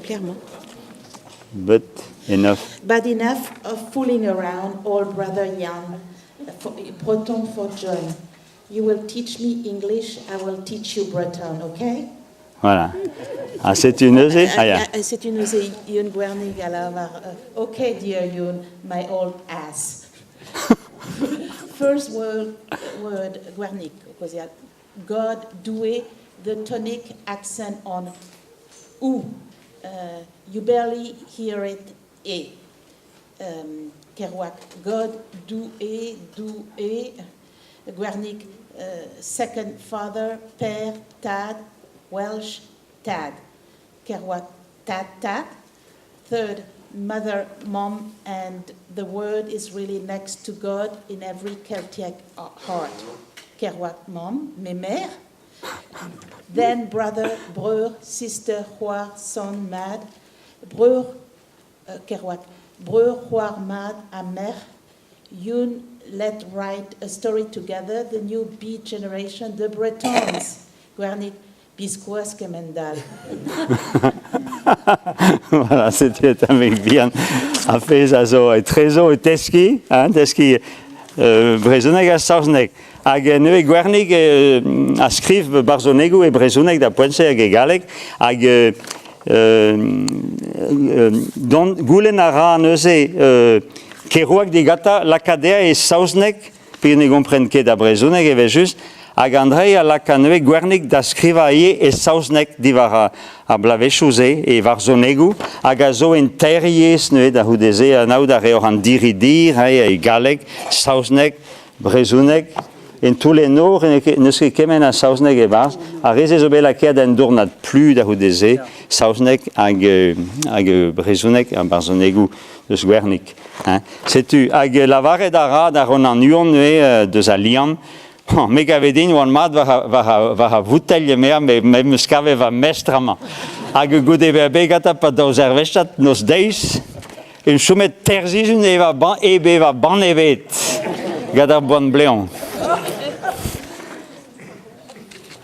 Clairement. But enough. But enough of fooling around, old brother Yann, for, Breton for John. You will teach me English, I will teach you Breton, okay? Voilà. Ha setu neuze, ah ya. Setu neuze Yun Gwernig a lavar, okay, dear Yun, my old ass. First word, word Gwernig, God, Doue, the tonic accent on ou. You barely hear it, e. Kerouac, God, Doue, Doue, Gwernig, second father, père, tad, Welsh, tad. Kerouac, tad, tad. Third, mother, mom, and the word is really next to God in every Celtic heart. Kerouac, mom, mes mères. Then brother, breur, sister, c'hoar, son, mad. Breur, Kerouac, breur, c'hoar, mad, ha merc'h. Youn, let write a story together, the new beat generation, the Bretons. Gwernig, biskoazh kemend-all. Voilà, setu eta meg bihan ar pezh a zo etrezo e teskiñ, hein, deskiñ brezhoneg ha saozneg. Hag neuze Gwernig a skriv barzhonegoù e brezhoneg da poent-se hag e galleg hag dont goulenn a ra neuze Kerouac digatañ lakaat dezhañ e saozneg pe ne gompren ket ar brezhoneg evel-just hag Andrei a laka neuze Gwernig da skrivañ ivez e saozneg diwar ar bloavezhioù-se e varzhonegoù hag a zo en teir yezh neuze da c'houde-se anaout a reoc'h an diri-dir e galleg, saozneg, brezhoneg. En toull en nor n'eus ket kement a saozneg e-barzh. Ar re-se zo bet lakaet en dournad plu da c'houde-se, saozneg hag, hag brezhoneg ar barzhonegoù eus Gwernig. Hein. Setu, hag lavaret a ra da Ronan Huon neuze deus al Liamm, me gave din oan mat war, war, war ar voutell emea, me, me 'm eus kavet va mestr amañ. Hag goude bezañ bet gantañ pa daou zervezhiad noz-deiz, En chomet teir sizhun e bevañ bann ebet gant ar boan bleon.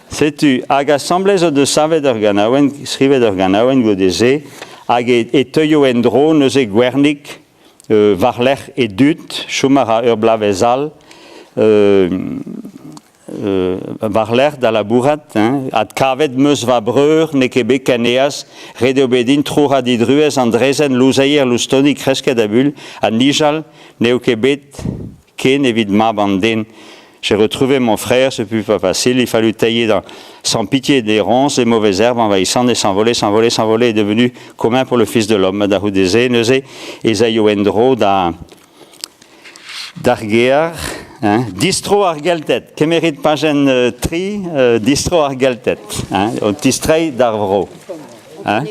Setu, hag asambles o deus savet ur ganaouenn, skrivet ur ganaouenn goude-se, hag e, e teuio en-dro neuze Gwernig war-lerc'h e dud, chom a ra ur bloavezh all, war-lerc'h da labourat, hein, adkavet 'm eus va breur, n'eo ket bet ken aes, ret eo bet din troc'hañ didruez an draezhenn louzeier loustoni kresket a-bul ha nijal n'eo ket bet ken evit mab an den. J'ai retrouvé mon frère, ce fut pas facile, il fallut tailler dans, sans pitié des ronces et mauvaises herbes envahissant et s'envoler, s'envoler, s'envoler est devenu commun pour le fils de l'homme. Da c'houde-se neuze ez aio en-dro da D'ar gear, hein, distro ar Gelted. Kemerit pajenn tri, distro ar Gelted. Hein, o tistreiñ d'ar vro. Hein?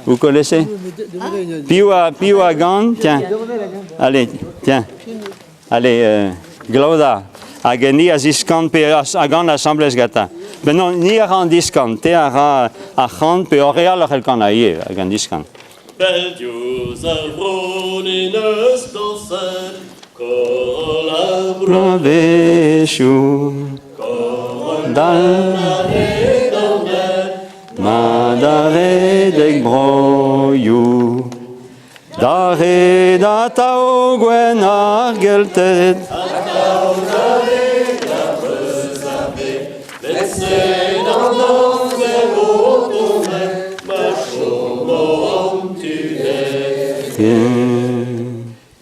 Vous connaissez? Piv a, piv a gan? Tiens. Allez, tiens. Allez, Glaoda. Hag ni a ziskan pe a gan asambles gantañ. Ben non, ni a ra an diskan. Te a ra ar c'han pe hor re all a c'hell kanañ ivez hag an diskan. Pell diouzh ar vro n'eus dañset Koroll ar bloavezhioù Koroll dal Ma da redek broioù Da red atav gwenn ar Gelted Atav da red a-dreuz ar bed Met sed an amzer o tonet Ma chomo an tu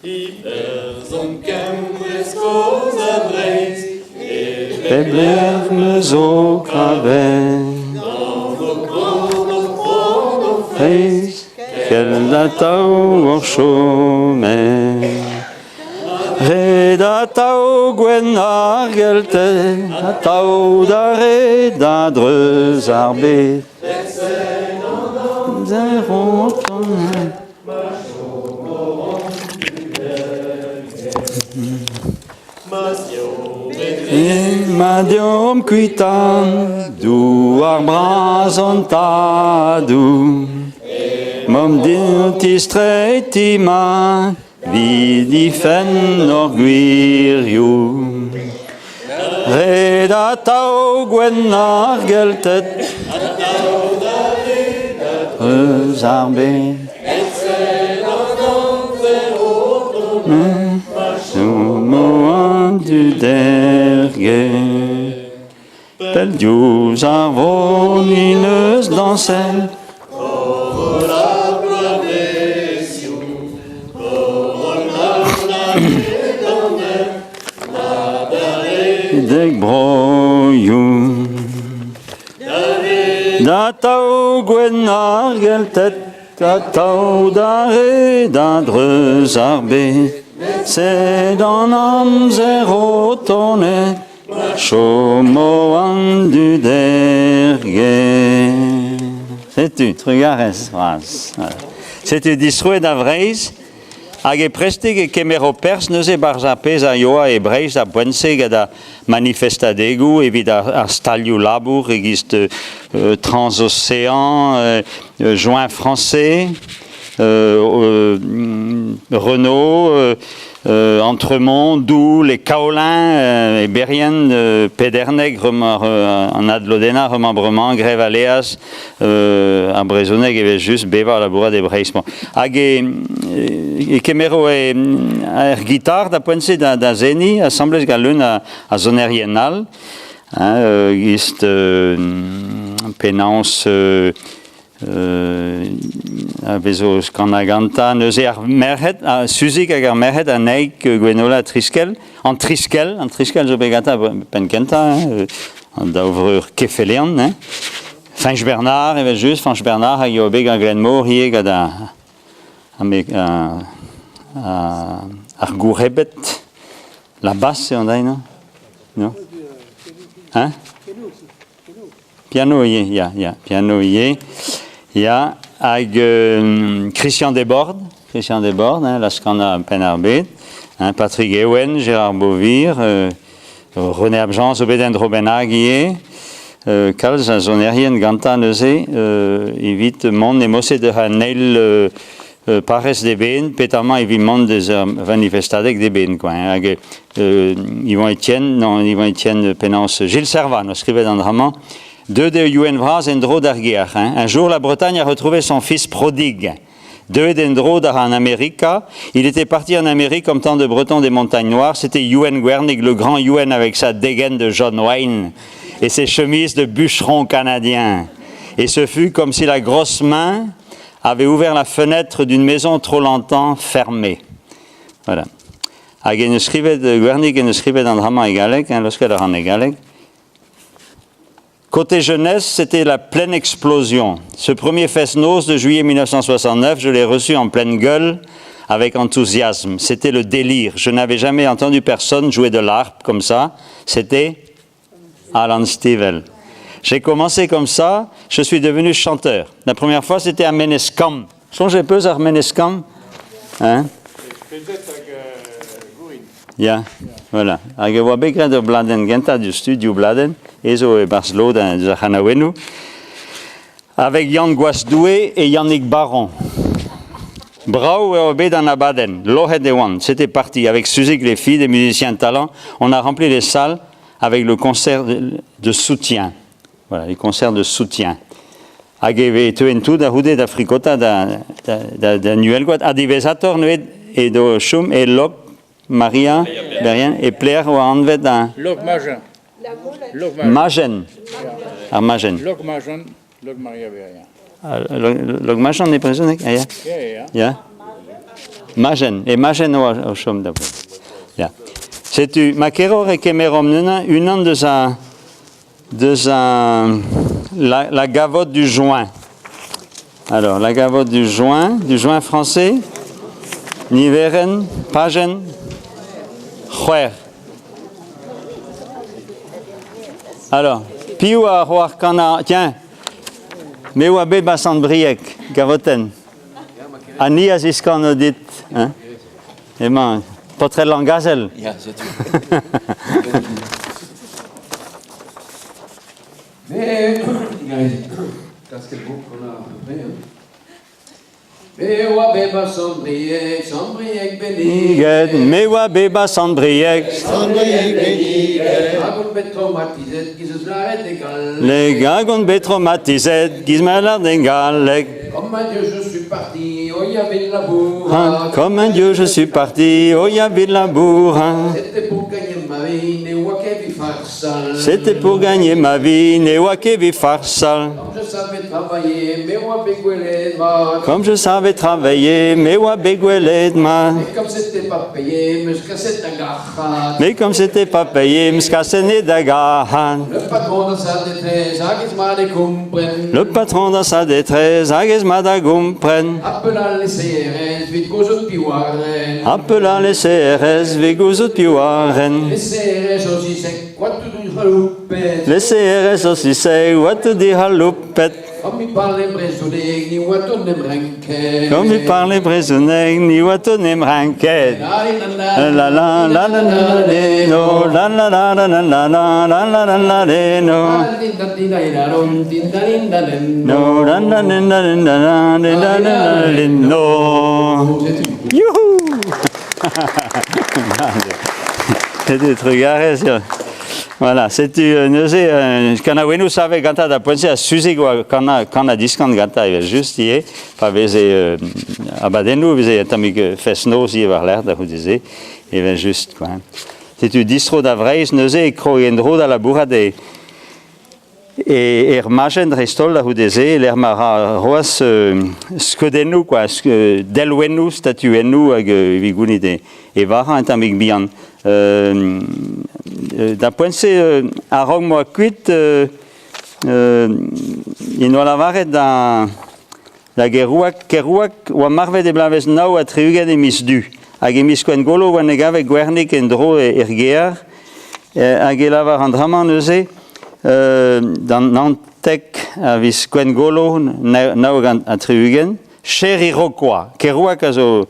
Iwerzhon, Kembre, Skos ha Breizh Pep lec'h 'm eus ho kavet Feiz, kel atav oc'h chomet Ret atav gwenn ar Gelted, atav da red a-dreuz ar bed. Ma deomp kuitan douar bras an tadoù Mamm din tistreiñ ma 'Vit difenn hor gwirioù. Ret atav gwenn ar Gelted. diouzh ar bed. Chomo an dud er gêr. Pell diouzh ar vro ni 'neus dañset. Dek broioù. Da tav gwenn ar Gelted, atav da re da dreuz ar bed. Sed an amzer o tonet, chomo an dud er gêr. Setu, trugarez vras. Setu distroet da Vreizh, Hag e prestig e kemero perzh neuze 'barzh ar pezh a yoa e Breizh ar poent-se gant ar manifestadegoù evit ar stalioù labour e-giz Transocean, Joint Français, Renault, Entremont, Doul e Kaolin, e Berrien, Pederneg, an adlodennañ, remembrement, Grève Aleaz, ar brezhoneg evel-just bevañ labourat e Breizh. Bon. Hag e, e kemero e, ar gitar da poent-se da, da seniñ asambles gant leun a, a sonerien all. Hein, gist penaos a vezo kanañ gantañ neuze ar merc'hed, Suzik hag ar merc'hed anezhi Gwenola Triskel, an Triskel, an Triskel zo bet gantañ penn-kentañ, hein, an daou vreur Kefelean, hein. Fañch Bernard evel-just, Fañch Bernard hag eo bet gant Glenmor ivez gant ar gourrebed. La basse eo an dra non? Non? Hein? Piano ivez, ya, ya, piano ivez. Ya, hag Christian Desbordes, Christian Desbordes, hein, laz-kanañ Penn-ar-Bed, hein, Patrick Ewen, Gérard Beauvir, René Abjean zo bet en-dro bennak ivez. Kalz a sonerien gantañ neuze evit mont e-mod-se d'ur an eil parrez d'eben, petamant evit mont deus ur manifestadeg d'eben quoi. Hein. Hag Yvon Etienne, non, Yvon Etienne penaos Gilles Servat, a skrivet an dra-mañ, deuet eo Youenn Vras en-dro d'ar gêr. Hein. Un jour, la Bretagne a retrouvé son fils prodigue. Deuet en-dro d'ar an Amerika, il était parti en Amérique comme tant de Bretons des Montagnes Noires. C'était Youenn Gwernig, le grand Youenn avec sa dégaine de John Wayne et ses chemises de bûcheron canadien. Et ce fut comme si la grosse main avait ouvert la fenêtre d'une maison trop longtemps fermée. Voilà. Hag en eus skrivet, Gwernig en eus skrivet an dra-mañ e galleg, hein, laosket a ran e galleg. Côté jeunesse, c'était la pleine explosion. Ce premier fest-noz de juillet 1969, je l'ai reçu en pleine gueule, avec enthousiasme. C'était le délire. Je n'avais jamais entendu personne jouer de l'harpe comme ça. C'était Alan Stivell. J'ai commencé comme ça, je suis devenu chanteur. La première fois, c'était à Menez-Kamm. Soñj peus ar Menez-Kamm Hein Ya, voilà. Hag e oa bet graet ur bladenn gentañ diouzhtu, div bladenn, ez zo e-barzh lod eus ar c'hanaouennoù, avec Yann Gwazdoue et Yannick Baron. Brav eo bet an abadenn, loc'het e oant. C'était parti avec Suzy les filles, des musiciens de talent. On a rempli les salles avec le concert de soutien. Voilà, les concerts de soutien. Hag e vez teuen tout da c'houde da frikota da, da, da, da Nuelgoad. Ha diwezhatoc'h neuze edo chom e Lok Maria Berrien e Pleer oa anvet da... Lok Majen. Lok Majen. Ar Majen. Lok Majen, Lok Maria Berrien. Lok Majen e brezhoneg? Ah, ya. Ya, ya. Ya. Majen. E Majen oa o chom da Ya. Setu, ma keroc'h e kemeromp neuze unan deus a deus a la, la gavotte du joint. Alors, la gavotte du joint, du joint français, niverenn, pajenn, c'hwec'h. Alors, piv a c'hoar kanañ Tiens, me oa bet ba Sant-Brieg, gavotenn. Ha ni a ziskano dit. Hein? Emañ paotred Langazel. Ya, setu. Mais, kasket vo gant ar brein. Me oa bet ba Sant-Brieg, Sant-Brieg benniget. Me oa bet ba Sant-Brieg. Sant-Brieg benniget. Hag on bet traumatizet, giz eus lâret e galleg. Leg hag on bet traumatizet, giz ma lâret e galleg. Comme un dieu je suis parti, oh y avait de labour. Comme un dieu je suis parti, oh y avait de labour. C'était pour gagner ma vie, ne oa ket evit farsal. C'était pour gagner ma vie, ne oa ket evit farsal. Comme je savais travailler, me oa bet gwelet mat. Comme je savais travailler, me oa bet gwelet mat. Mais comme c'était pas payé, 'meus kaset da gac'hat. Mais comme c'était pas payé, 'meus kaset da gac'hat. Le patron dans sa détresse, hag ez mat da gompren. Le patron dans sa détresse, hag ez mat da gompren. Appela les CRS, 'vit gouzout piv a ren. Appela les CRS, 'vit gouzout piv a ren. Les CRS aussi sec, oa tout dic'haloupet. Les CRS aussi sec, oa tout dic'haloupet. Comme il parlait brezhoneg, ni oa 'n em renket. Comme il parlait brezhoneg, ni oa 'n em renket. La la la la la la no la la la la la la la la la la la no no la la la la la la la la la no. Youhou! Setu trugarez. Voilà, setu neuze kanaouennoù savet gantañ da poent-se ha Suzig oa kana, kan ha diskan gantañ evel just ivez, pa veze abadennoù e veze un tammig fest-noz ivez war-lerc'h da c'houde-se, evel just quoi. Setu distro da Vreizh neuze e krog en-dro da labourat e E er Majen dreist-holl da c'houde-se, e-lec'h ma ra c'hoazh skeudennoù, quoi, delwennoù, statuennoù hag evit gounit e vara un tammig bihan. Da poent-se, a-raok m'oa kuit, en doa lavaret da, da Gerouak, Kerouac oa marvet e bloavezh 69 e miz Du, hag e miz Gwengolo oa ne gave Gwernig en-dro er gêr, hag e lavar an dra-mañ neuze, D'an 19 a viz Gwengolo 69, Cher Iroquois, Kerouac a zo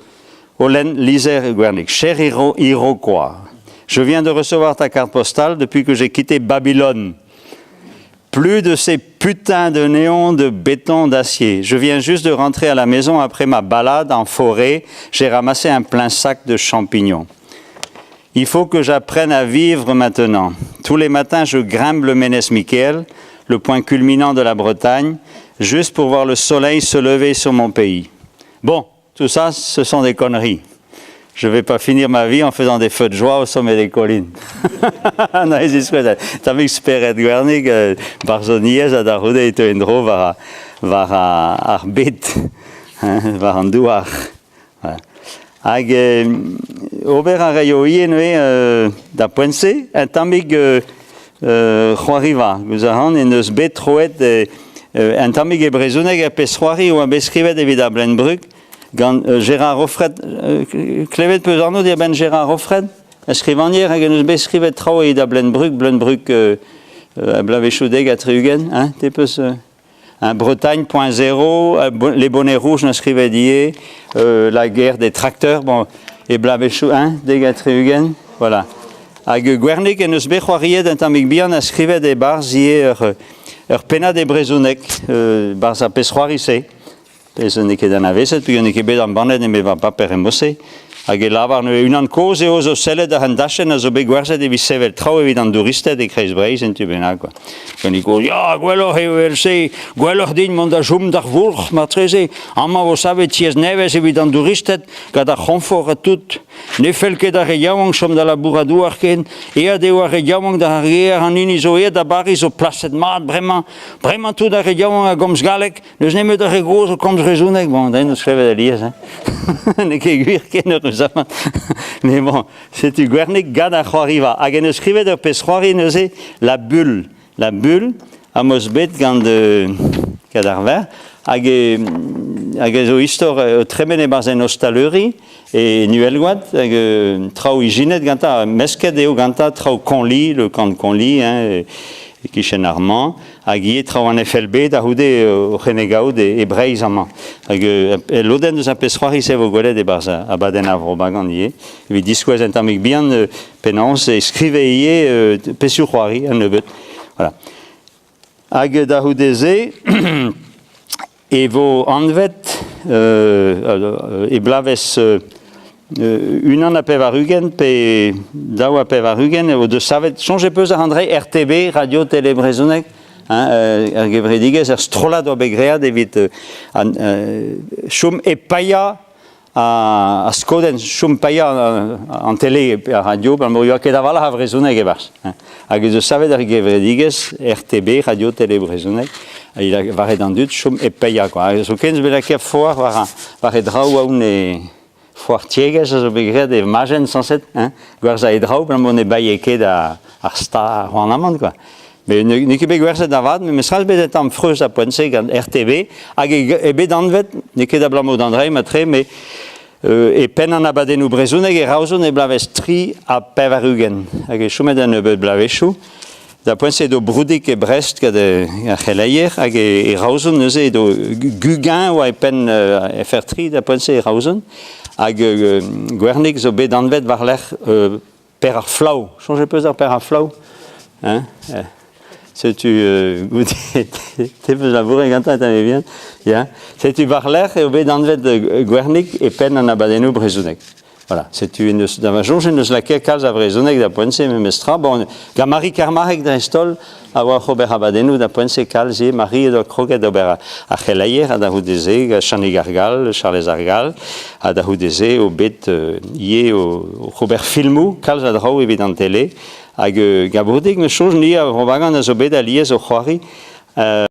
o lenn lizher Gwernig, Cher Iroquois, je viens de recevoir ta carte postale depuis que j'ai quitté Babylone. Plus de ces putains de néons de béton d'acier. Je viens juste de rentrer à la maison après ma balade en forêt. J'ai ramassé un plein sac de champignons. Il faut que j'apprenne à vivre maintenant. Tous les matins, je grimpe le Ménez-Michael, le point culminant de la Bretagne, juste pour voir le soleil se lever sur mon pays. Bon, tout ça, ce sont des conneries. Je vais pas finir ma vie en faisant des feux de joie au sommet des collines. Na ez diskouez, tammig spered Gwernig, barzhoniezh ha da c'houde e teu en-dro war, war ar bed, hein, war an douar. Voilà. Hag ober a raio ivez neuze da poent-se un tammig c'hoariva. Gouzout a ran en deus bet troet un tammig e brezhoneg er pezh-c'hoari oa bet skrivet evit ar Bleun-Brug gant Gérard Auffret. Klevet 'peus anv diarbenn Gérard Auffret? Ur skrivagner hag en deus bet skrivet traoù evit ar Bleun-Brug, Bleun-Brug bloavezhioù 70, hein, te 'peus... Un Bretagne point zéro, Les Bonnets Rouges 'neus skrivet ivez, La guerre des tracteurs, bon, e bloavezhioù hein, 70, voilà. Hag Gwernig en deus bet c'hoariet un tammig bihan ha skrivet e-barzh ivez ur, ur pennad e brezhoneg, 'barzh ar pezh-c'hoari-se. Pezh n'eo ket anavezet, peogwir n'eo ket bet embannet nemet war baper e mod-se. Hag e lavar neuze unan kozh eo zo sellet àr an dachenn a zo bet gwerzhet evit sevel traoù evit an douristed e kreiz Breizh en tu bennak kwa. Gant kozh, ya, gwelloc'h eo evel-se, gwelloc'h din mont da chom d'ar voulc'h martreze, amañ vo savet tiez nevez evit an douristed gant ar c'hoñfort ha tout. Ne fell ket d'ar re yaouank chom da labourat douar ken, aet eo ar re yaouank d'ar gêr, an hini zo aet da Bariz zo plaset mat bremañ. Bremañ tout ar re yaouank a gomz galleg, N'eus nemet ar re gozh o komz brezhoneg, bon, den eus klevet alies, hein. N'eo ket gwir ken eüruzamant. Mais bon, setu Gwernig gant ar c'hoariva. Hag en deus skrivet ur pezh c'hoari neuze, La Bulle. La Bulle, am eus bet gant, gant ar verc'h, hag, e, hag e zo istor o tremen e-barzh en ostaleuri, e Nuelgoad, hag traoù ijinet gantañ, mesket eo gantañ traoù Conly, le camp de Conly, hein, e-kichen ar Mans, hag ivez traoù an FLB da c'houde o c'hennegaout e Breizh amañ. Hag ul lodenn eus ar pezh-c'hoari-se vo gwelet e-barzh abadenn ar Vro Bagan ivez, evit diskouez un tammig bihan penaos e skrive ivez pezhioù-c'hoari un nebeud. Voilà. Hag da c'houde-se e vo anvet e bloavezh 81 pe 82 eo deus savet, soñj peus ar André, RTB, Radio Télé Brezhoneg, Hein, er gevredigezh, er strollad oa bet graet evit an, chom e paeañ ar skodenn chom paeañ an tele pe ar radio, abalamour e oa ket a-walc'h a vrezhoneg e-barzh. Hag ez eus savet ar gevredigezh RTB, Radio Tele Brezhoneg, war hed an dud chom e paeañ. Quoi. Hag zoken zo bet lakaet foar war, war e draoù aon e foar tiegezh a zo bet graet e majenn sañset, hein, gwerzhañ e draoù abalamour ne baie ket ar sta ar c'houarnamant quoi. Met n'eo ket bet gwerzhet avat, met memes bet un tamm freuz a poent-se gant RTB, hag eo bet anvet, n'eo ket abalamour d'an dra matre, met e penn an abadennoù brezhonek e Roazhon e bloavezh 83, hag e chomet un nebeud bloavezhioù. Da poent-se edo Broudig e Brest gant ar c'heleier, hag e Roazhon neuze edo Guguin oa e penn FR3 da poent-se e Roazhon, hag Gwernig zo bet anvet war-lerc'h Per ar Flav. Soñjet 'peus ar Per ar Flav hein? Setu goude te peus labouret gantañ eta mibien ya. Setu war-lerc'h eo bet anvet Gwernig e penn an abadennoù brezhonek. Voilà, setu en deus, da ma soñj en deus lakaet kalz a vrezhoneg da poent-se memestra. Bon, gant Marie Kermareg dreist-holl a oa oc'h ober abadennoù da poent-se kalz ivez. Marie he doa kroget d'ober ar c'heleier ha da c'houde-se gant Channig ar Gall, Charlez ar Gall, ha da c'houde-se eo bet ivez oc'h ober filmoù, kalz a draoù evit an tele. Hag Gabourdig, me soñj, ni a Vro-Bagan a zo bet alies o c'hoari.